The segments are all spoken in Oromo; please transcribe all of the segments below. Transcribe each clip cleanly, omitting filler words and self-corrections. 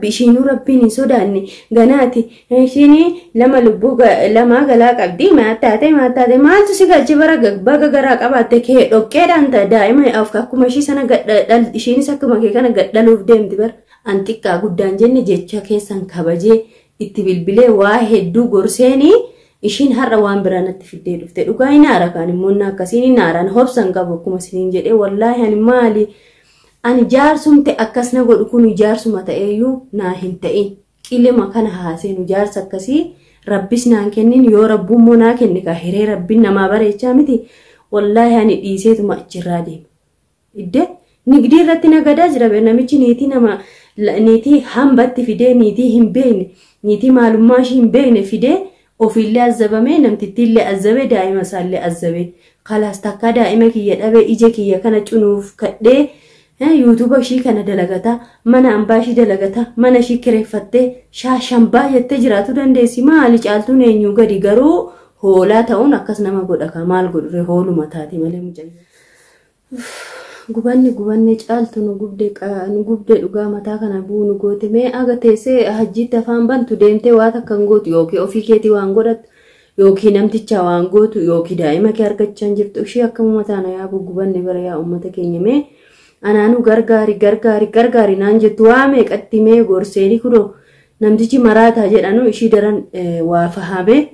Ishiinuu Rabbiin hin sodaanne ganaati. Ishiin lama lubbuu lamaa galaa qabdi. Maal taate, maal taate, maaltu si galche? Bara baga garaa qabaatte kee dhoqqeedhaan daa'ima akkuma ishii sana, ishiinis akkuma kee kana gadhaluuf deemti bara. An xiqqaa guddaan jenne jecha keessan kabajee itti bilbilee waa hedduu gorseenii, ishiin har'a waan biraa natti fiddee dhufte. Dhugaa hin aara, kaan immoo akkasiin hin aaraan hobsan qabu akkuma isiniin jedhee. Wallaahi ani maali? Ani jaarsumte akkas na godhu kun jaarsuma ta'eeyyuu naa hin ta'in. Qilima kana haaseenu jaarsa akkasii Rabbis naan kennin. Yoo Rabbummoo naa kenne, ka hiree Rabbiin namaa bareechaa miti. Wallaahi ani dhiiseetuma achirraa deema. Iddee nigdii irratti nagadaa jira namichi, niitii nama niitii hambatti fidee, niitii hin beekne, niitii maalummaa ishii hin beekne fidee, ofiillee azabamee, namtittiillee azabee, daa'ima isaallee azabee. Kalaas takkaa daa'ima kiyya dhabee ija kiyya kana cunuuf kadhee yuutuuba ishii kana dalagataa, mana ambaa ishii dalagataa, mana ishii kireeffattee shaashan baay'attee jiraatu dandeessi. Maali caaltuun eenyuu gadi? Garuu hoolaa ta'uun akkas nama godha ka maal godhure, hooluma taati malee mucayyoo. Gubanni gubanne caaltu nu gubde, nu gubde dhugaa, mataa kana buu nu goote. Mee aga teessee hajjiitti afaan bantu deemtee waan takka hin gootu, yookiin ofii keetii waan godhattu, yookiin namticha waan gootu, yookiin daa'ima kee argachaa hin jirtu. Ishii akkama mataa na yaabu gubanne bara. Yaa uummata keenya, mee anaanuu gargaari, gargaari, gargaari naan jettu. Waa meeqatti mee gorseeni, kunoo namtichi maraataa jedhanu ishii daran waa fahamee,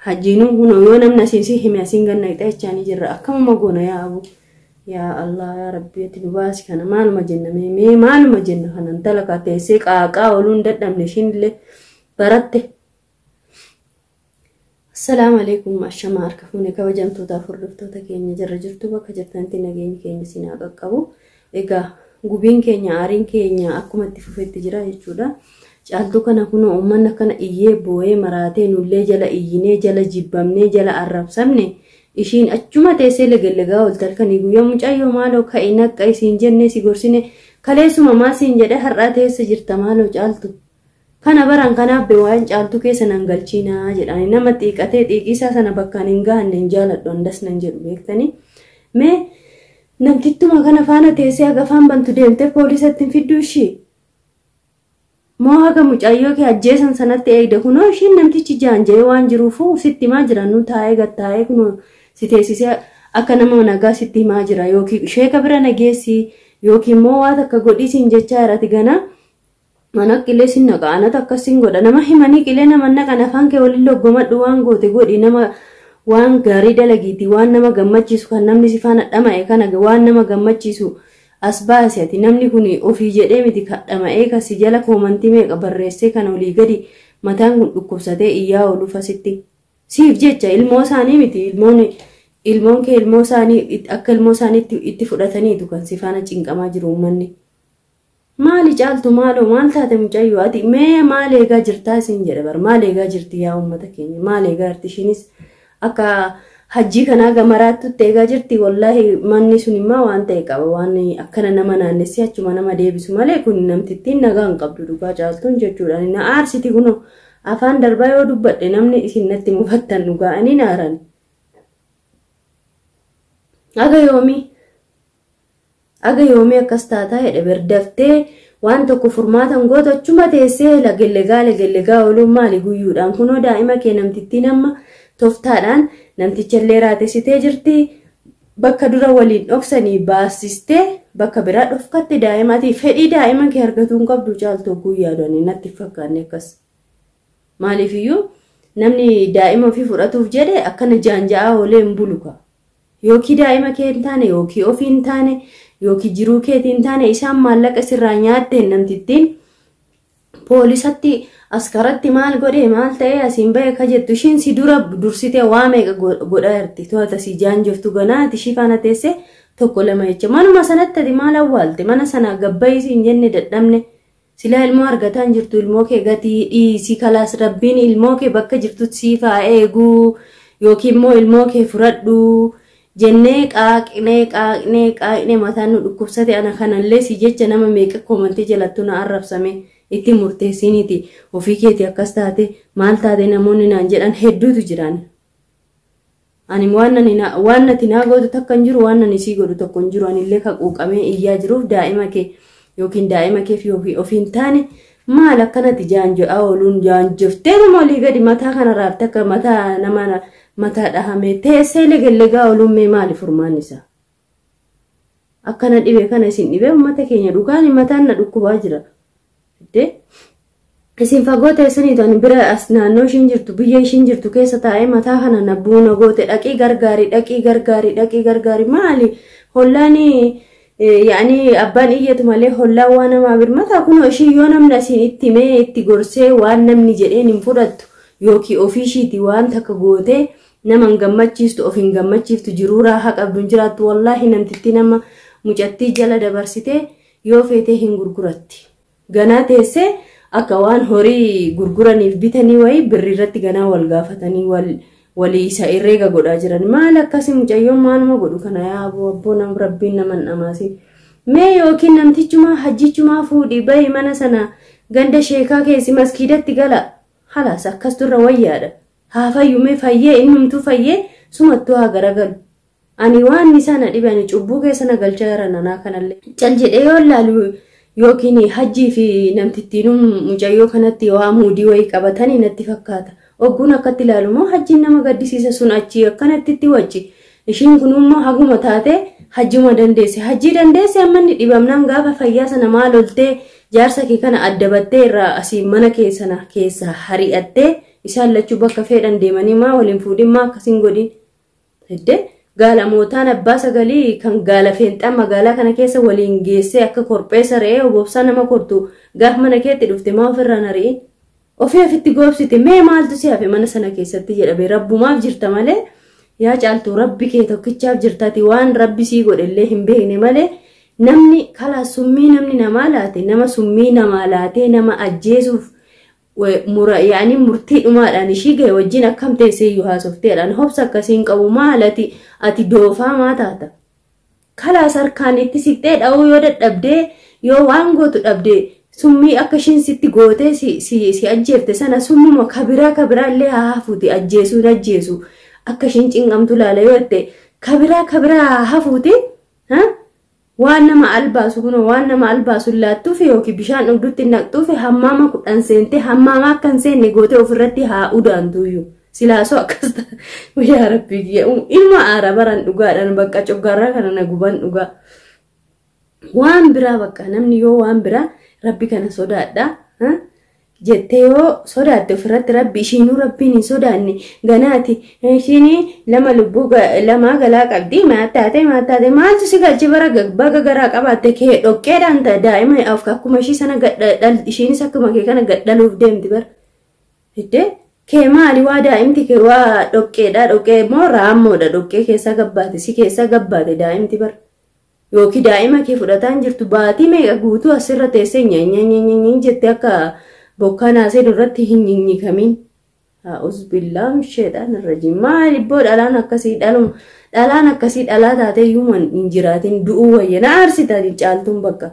hajjiinuu kunoo yoo namni asiin si hime asiin ganna ixaa jechaanii jirra. Akkamuma goona yaa abu? Yaa Allah, yaa Rabbi, ati nu baasi. Kana maaluma jenna mee? Mee maaluma jenna kana? Intala ka teessee qaaqaa ooluun dadhabne, ishiin illee baratte. Assalaamu alaikum, ashamaa harka fuune kabajamtootaaf hordoftoota keenya, jirra jirtu bakka jirtanitti nageenyi keenya isin haa qaqqabu. Egaa gubiin keenya, aariin keenya akkuma itti fufetti jira jechuudha. Caaltuu kana kunoo uummanni akkana iyyee boo'ee maraatee, nullee jala iyyinee, jala jibbamnee, jala arrabsamne, ishiin achuma teessee legellegaa oolti halkanii guyyaa. Mucayyoo maaloo ka'i naqqa isiin jennee si gorsine, kaleessuma maal siin jedhee, har'aa teessa jirta maaloo caaltu. Kana baran kanaaf waan caaltuu keessa nan galchiinaa jedhani, nama xiiqatee xiiqisaa sana bakkaan hin gahanne hin jaaladhu, andas nan jedhu beektanii. Mee namtittuma kana faana teessee haga afaan bantu deemtee poolisatti hin fidduu ishii? Moo haga mucayyoo kee ajjeesan sanatti eegde? Kunoo ishiin namtichi jaanja'ee waan jiruufu sitti himaa jira, nu taa'ee gattaa'ee kunoo si teessisee akka nama nagaa sitti himaa jira. Yookiin sheeka bira nageessi, yookiin immoo waan takka godhii siin jechaa jirati ganaa. Mana qilee sin naqa, anatu akkas sin godha. Nama himanii qilee nama naqan, afaan kee waliin loggomadhu, waan goote godhi, nama waan gaarii dalagiiti, waan nama gammachiisu, kan namni si faana dhama'e kana waan nama gammachiisu as baase. Ati namni kun ofii jedhee miti kadhama'ee kasi jala koomantii meeqa barreessee kan olii gadi mataan kun dhukkubsatee iyyaa ooluuf asitti. Siif jecha ilmoo isaanii miti, ilmoon ilmoon kee ilmoo isaanii akka ilmoo isaaniitti itti fudhataniitu kan si faana cinqamaa jiru uummanni. Maali caaltu, maaloo maal taate mucayyoo ati? Mee maal eegaa jirtaa isin jedhe bar, maal eegaa jirti yaa uummata keenya, maal eegaa jirti? Ishiinis akka hajjii kanaa gamaraattutti eegaa jirti. Wallaahi manni sun immoo waan ta'e qaba, waan akkana nama naannessee achuma nama deebisu malee kun namtittiin nagaa hin qabdu dhugaa caaltuun jechuudha. Na aarsiti kunoo afaan darbaa yoo dubbadhe namni isin natti mufattan, dhugaa ani naaran. Aga yoomii? Aga yoomii akkas taataa jedhe berdaftee waan tokko furmaatan gootu, achuma teessee lagellegaa legellegaa ooluun maali guyyuudhaan? Kunoo daa'ima kee namtittiin amma toftaadhaan namtichallee raatessitee jirti. Bakka dura waliin dhoksanii baasistee bakka biraa dhofkatte daa'ima. Ati fedhii daa'ima kee argatuu hin qabdu caaltu guyyaadhaan natti fakkaanne akkas. Maaliifiyyuu namni daa'ima ofii fudhatuuf jedhe akkana jaanja'aa oolee hin buluka. Yookiin daa'ima kee hin taane, yookiin ofii hin taane, yookiin jiruu keetii hin taane, isaan maallaqa sirraa nyaatteen namtittiin poolisatti askaratti maal godhee maal ta'ee asiin bahe ka jettu, ishiin si dura dursitee waa meeqa godhaa jirti. To'ata si jaanjoftu ganaa ati ishii faana teessee tokko lama jecha manuma sanatti ati maal awwaalte? Mana sana gabbayii siin jenne dadhabne. Silaa ilmoo argataa hin jirtu, ilmoo kee gatii dhiisii, kalaas Rabbiin ilmoo kee bakka jirtutti siif haa eeguu, yookiin immoo ilmoo kee fudhadhu jennee qaaqnee qaaqnee qaaqnee mataan nu dhukkubsate. Ana kanallee si jecha nama meeqa koomantii jalattu na arrabsame, itti murteessiniiti ofii keetii akkas taate maal taate namoonni naan jedhan hedduutu jiran. Ani waan nati naa gootu takka hin jiru, waan nani sii godhu tokko hin jiru. Anillee ka quuqamee iyyaa jiruuf daa'ima kee yookiin daa'ima keef yookiin ofii hin taane Maal akkanatti jaanjo'aa ooluun jaanjoftee olii gadi mataa kana raabte akka mataa nama mataa dhahame teessee legellegaa ooluun mee maali furmaan isaa? Akkana dhibee kana isin dhibee uummata keenya dhugaan mataan na dhukkubaa jira. Isin fagoo teessanii ani bira as naannoo ishiin jirtu biyya ishiin jirtu keessa taa'ee mataa kana na buuna goote dhaqii gargaari dhaqii gargaari dhaqii gargaari maali hollaan yaani abbaan iyyatu malee hollaan waan namaa birmataa kunoo ishii yoo namni asiin itti himee itti gorsee waan namni jedheen hin fudhattu yookiin ofii ishiiti waan takka gootee nama hin gammachiistu of hin gammachiiftu jiruu raahaa qabdu hin jiraattu wallaahi namtitti nama mucattii jala dabarsitee yoo feetee hin gurguratti. Ganaa teessee akka waan horii gurguraniif bitanii wayii birri irratti ganaa wal gaafatanii walii isa herreega godhaa jiran. Maal akkasii mucayyoon maaluma godhu kana yaa abboo nama rabbiin nama hin dhamaasin. Mee yookiin namtichumaa hajjichumaa fuudhii bahi mana sana ganda sheekaa keessi maskiidatti gala. Halaas akkas durra wayyaadha. Haa fayyu mee fayyee innumtuu fayyee sumattuu haa garagalu. Ani waan isaa na dhibe ani cubbuu keessa na galchaa jira nanaa kanallee. Cal jedhee yoo laalu yookiin hajjii fi namtittiinuu mucayyoo kanatti waa muudii wayii qabatanii natti fakkaata. Ogguun akkatti ilaalu immoo hajjiin nama gaddisiisa sun achii akkanatti itti wacci. Ishiin kun immoo haguma taate hajjuma dandeesse. Hajjii dandeesse amma inni dhibamnaan gaafa fayyaa sana maal oltee jaarsa kee kana adda battee irraa asii mana kee sana keessaa hari'attee isaan lachuu bakka fedhan deemanii maa waliin fuudhin maa akkasiin godhin. Heddee gaalamootaan abbaa sagalii kan gaala feenxaa magaalaa kana keessa waliin geessee akka korpheessa re'ee obobsaa nama kortu gaaf mana keetti dhufte maa ofirraan ari'in. Ofii ofitti goobsite mee maaltu si hafe mana sana keessatti jedhame rabbumaaf jirta malee yaa caaltuu rabbi kee tokkichaaf jirtaati waan rabbi sii godhellee hin beekne malee namni kalaa summii namni namaa laate nama summii namaa laatee nama ajjeesuuf yaani murtii dhumaadhaan ishii gahe wajjin akkam teessee iyyuu haasofteedhaan hobsa akkasiin qabu maalati ati doofaa maa taata. Kalaas harkaan itti siqxee dha'uu yoo dadhabdee yoo waan gootu dhabdee summii akka ishiin sitti gootee si ajjeefte sana summuma kabiraa kabiraa illee haa hafuuti ajjeesuun ajjeesu akka ishiin cinqamtu laala yoo jette kabiraa kabiraa haa hafuuti waan nama albaasu kunoo waan nama albaasu laattuuf yookiin bishaan dhugdutti naqxuuf hammaama 10 seentee hammaama akka hin seenne gootee ofirratti haa udaantuyyuu silaasoo akkas ta'a yaa rabbi ilma aara baran dhugaadhaan bakka coggaarraa kana na guban dhugaa. Waan biraa bakka namni yoo waan biraa rabbi kana sodaadha jettee yoo sodaatte ofirratti rabbi ishiinuu rabbiin hin sodaanne ganaati ishiin lama lubbuu lamaa galaa qabdi maattaate maattaate maaltu si galche bara baga garaa qabaatte kee dhoqqeedhaan daa'ima akkuma ishii sana ishiinis akkuma kee kana gadhaluuf deemti bara. Hiddee kee maali waa daa'imti kee waa dhoqqeedha dhoqqee immoo raammoodha dhoqqee keessa gabbaate si keessa gabbaate daa'imti bara. Yookiin daa'ima kee fudhataan jirtu baatii meeqa guutuu asirra teessee nyanyanyanyanyan jettee akka bokkaan haasee irratti hin nyinyikamin. Usbillaa misheedhaan irra jiru. Maal ibboo dhalaan akkasii dhaluma dhalaan akkasii dhalaa taatee iyyuu hin jiraatin du'uu wayya na aarsitaatiin caaltuun bakka.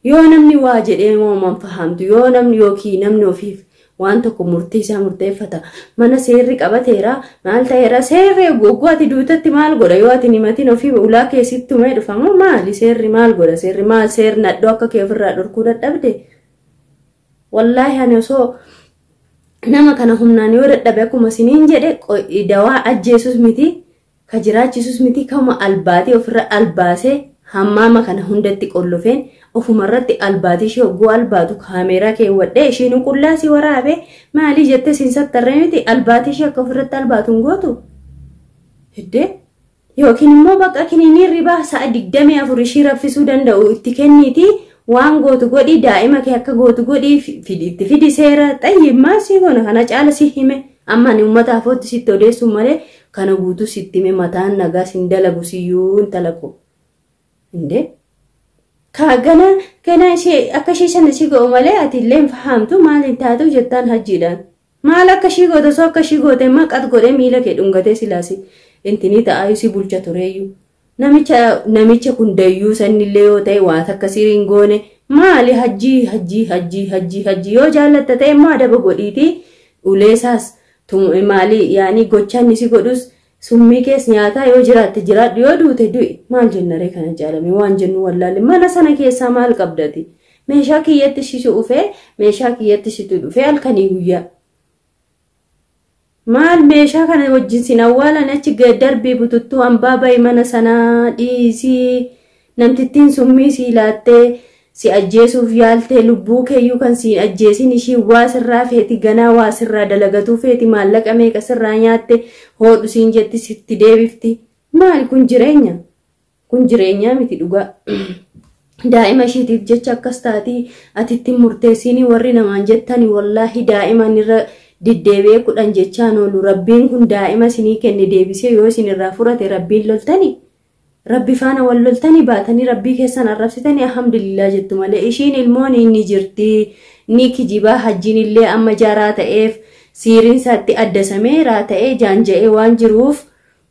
Yoo namni waa jedhee mooman fahamtu yoo namni yookiin namni ofiif waan tokko murtii isaa murteeffata. Mana seerri qabateera maal ta'eera seerri goggoo ati duutatti maal godha yoo ati himatiin ofii ulaa keessatti tumee dhufamu maali seerri maal godha seerri maal seerri nadhoo akka kee ofirraa dhorkuu dadhabde. Wallaahi ani osoo nama kana humnaan yoo dadhabe akkuma siniin jedhe dawaa ajjeesus miti ka jiraachisus miti kama albaatee ofirra albaasee hammaama kana hundatti qollofeen ofumarratti albaatii ishee hogguu albaatu kaameeraa keewwadhee ishiin qullaa si waraabe maalii jettee siin sattarree miti albaatii ishee akka ofirratti albaatu hin gootu. Hiddee yookiin immoo bakka kiniinii ribaa sa'a 24 ishii raffisuu danda'u itti kenniiti waan gootu godhii daa'ima kee akka gootu godhii itti fidi seera xayyimmaa si goona kana caala si hime amma ani uummata afootti sitti odeessu malee kana guutuu sitti hime mataan nagaa sin dalagu siyyuu hin talaqu. Indee ka gana gana ishee akka ishee sana si godhu malee ati illee hin fahamtu maal hin taatu jettaan hajjiidhaan. Maal akka ishii goote osoo akka ishii goote maqat godhee miila kee dhungatee silaasi intinii ta'aayu si bulcha tureeyyuu. Namicha kun dayyuu sanillee yoo ta'e waan akkasii hin goone maali hajjii hajjii hajjii hajjii hajjii yoo jaallatta ta'e immoo adaba godhiitii uleesaas maali yaani gochaan si godhus summii kees nyaataa yoo jiraatte jiraadhu yoo duute du'i maal jennaree kana jaalame waan jennu wallaalle mana sana keessaa maal qabdati Meeshaa kiyyatti situ dhufee, meeshaa kiyyatti situ dhufee halkanii guyyaa. Maal meeshaa kana wajjin sin awwaalan achi darbii bututtuu hambaa bahi mana sanaa dhiisii namtittiin summii sii laattee si ajjeesuuf yaaltee lubbuu keeyyuu kan siin ajjeesin ishii waa sirraa feeti ganaa waa sirraa dalagatuu feeti maallaqa meeqa sirraa nyaatte hoodhu siin jetti sitti deebifti. Maali kun jireenya? Kun jireenyaa miti dhugaa. Daa'ima ishiitiif jecha akkas taatii atitti murteessinii warri namaan jettani wallaahi daa'iman irra deddeebi'ee 10 jechaan oolu rabbiin kun daa'ima isinii kenne deebisee yoo isin irraa furate rabbiin loltani rabbi faana wal loltanii baatanii rabbii keessan arrabsitanii alhamdulillah jettu malee ishiin ilmoon inni jirti ni kijibaa hajjiin illee amma jaaraa ta'eef siiriin isaatti addasamee raa ta'ee jaanja'ee waan jiruuf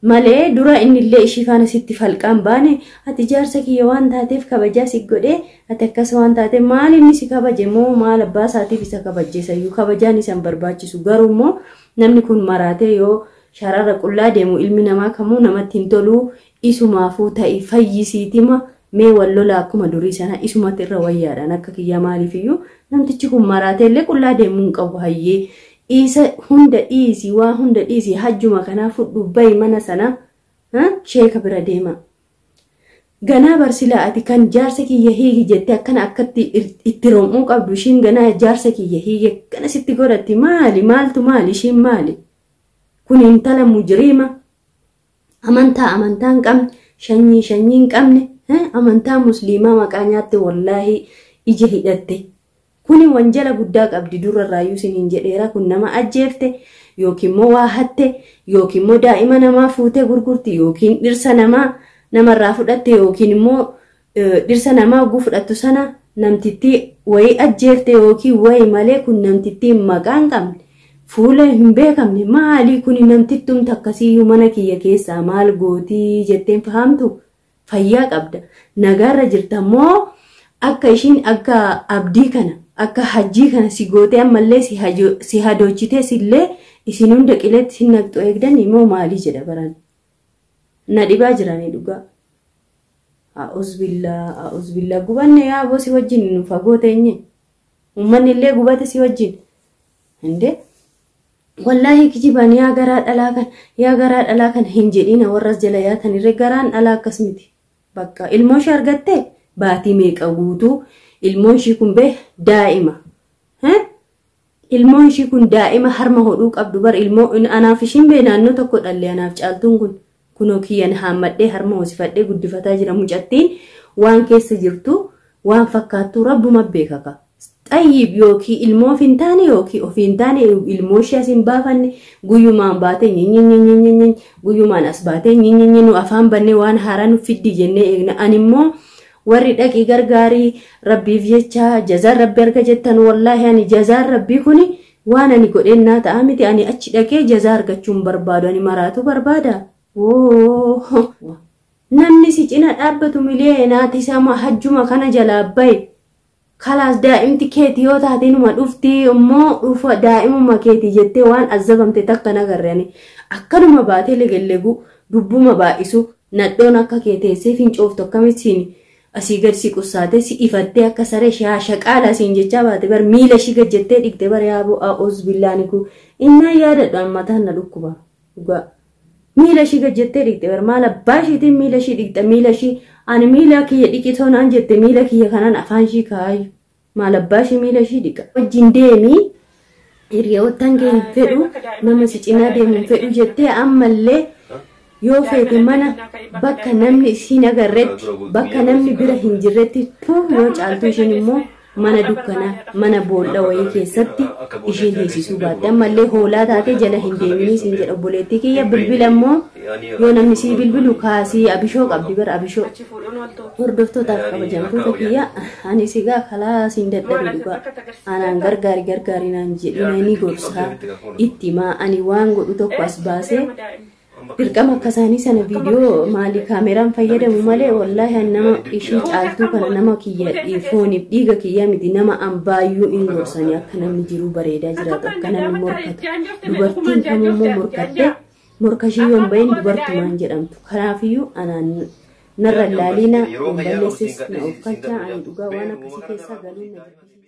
malee dura innillee ishii faana sitti falqaan baane ati jaarsa kiyya waan taateef kabajaa si godhee ati akkas waan taateef maal inni si kabaje moo maal abbaa isaatiif isa kabajjeesayyuu kabajaan isa hin barbaachisu garuu immoo namni kun maraatee yoo sharara qullaa deemu ilmi namaa kamuu namatti hin toluu isumaafuu ta'i fayyisiitima mee wal lola akkuma durii sana isumatti irra wayyaadhaan akka kiyya maaliifiyyuu namtichi kun maraatee illee qullaa deemuu hin qabu hayyee isa hunda dhiisi waa hunda dhiisi hajjuma kanaa fudhu bahi mana sana sheeka bira deema. Ganaa barsilaa ati kan jaarsa kiyya hiiki jettee akkana akkatti itti rom'uu qabdu ishiin ganaa jaarsa kiyya hiiki akkana sitti godhatti maali maaltu maali ishiin maali kun intala mujriima amantaa amantaa hin qabne shanyii shanyii hin qabne amantaa musliimaa maqaa nyaatte wallaahi ija hidhatte. Kuni wanjala guddaa qabdi durarraayyuu isiniin jedheera kun nama ajjeefte yookiin immoo waa hatte yookiin immoo daa'ima namaa fuutee gurgurti yookiin dhirsa namaa namarraa fudhatte yookiin immoo dhirsa namaa oguu fudhattu sana namtittii wayii ajjeefte yookiin wayii malee kun namtittii maqaa hin qabne fuula hin beekamne maali kuni namtittumti akkasiiyyuu mana kiyya keessaa maal gootii jetteen fahamtu fayyaa qabda nagaarra jirta immoo akka ishiin akka abdii kana akka hajjii kana si gootee ammallee si hadochitee sillee isin hunda qileetti si naqxu eegdan immoo maalii jedha baran na dhibaa jiranii dhugaa. A'uuzbillaa a'uuzbillaa gubanne yaa aboo si wajjin nu fagoo teenye uummanni illee gubate si wajjin hindee wallaahi kijibaan yaa garaa dhalaa kan yaa garaa dhalaa kan hin jedhina warras jala yaatanirree garaan dhalaa akkas miti bakka ilmoo ishee argatte baatii meeqa guutuu ilmoon ishii kun bee daa'ima ilmoon ishii kun daa'ima harma hodhuu qabdu bar ilmoo anaaf ishiin bee naannoo tokko dhalle anaaf caaltuun kun kunoo kiyyan haammadhee harma hoosifadhee guddifataa jira mucattiin waan keessa jirtu waan fakkaattu rabbuma beekaka xayyib yookiin ilmoo of hin taane yookiin of hin taane ilmoo ishee as hin baafanne guyyumaan baatee nyenyenyenyenyen guyyumaan as baatee nyenyenyen nu afaan bannee waan haaraa nu fiddi jennee eegna ani immoo warri dhaqii gargaarii rabbiif jecha jazaan rabbi arga jettan wallaahi ani jazaan rabbii kuni waan ani godheen naa ta'a miti ani achi dhaqee jazaa argachuun barbaadu ani maraatu barbaada. Namni si cina dhaabbatu miliyeenaati isaa hajjuma kana jalaa bahe kalaas daa'imti keeti yoo taate numa dhufti immoo dhufa daa'imuma keeti jettee waan azzabamte takka nagarre ani akkanuma baatee legelleguu dubbuma baay'isu nadhoon akka kee teessee fincooftu akkamittiin asii gad si qussaatee si ifattee akka saree shaashaqaala siin jechaa baate bar miila ishii gad jettee dhiqxe bar yaaboo a'uuz billaani kun innaan yaadadhu an mataan na dhukkuba dhugaa miila ishii gad jettee dhiqxe bar maal abbaa ishiitiin miila ishii dhiqxe miila ishii ani miila kiyya dhiqitoo naan jette miila kiyya kanaan afaan ishii kaayyu maal abbaa ishii miila ishii dhiqa wajjin deemii hiriyoottan kee hin fedhu nama si cinaa deemu hin fedhu jettee ammallee yoo feete mana bakka namni isiin agarretti bakka namni bira hin jirretti tuu yoo caaltu ishiin immoo mana dukkanaa mana boolla wayii keessatti ishiin hiisisuu baatte ammallee hoolaa taatee jala hin deeminii siin jedha obboleettii kiyya bilbila immoo yoo namni sii bilbilu kaasii abishoo qabdi bara abishoo hordoftootaaf kabajamtoota kiyya ani sigaa kalaa siin dadhabe dhugaa anaan gargaari gargaari naan jedhina ni gorsaa itti himaa ani waan godhu tokko as baasee dirqama akka isaanii sana viidiyoo maalii kaameraan fayyadamu malee wallaahi an nama ishii caaltuu kana nama kiyya fooniif dhiiga kiyya miti nama ambaayyuu hin gorsanii akka namni jiruu bareedaa jiraatu akka namni morkatu dubartiin kamummoo morkatte morka ishii yoo hin bahin dubartumaan jedhamtu kanaafiyyuu anaan Narra ilaaliina, yoon balleesses na of kalchaa, ani dhugaa waan akkasii keessaa galuun na jibbisiisa.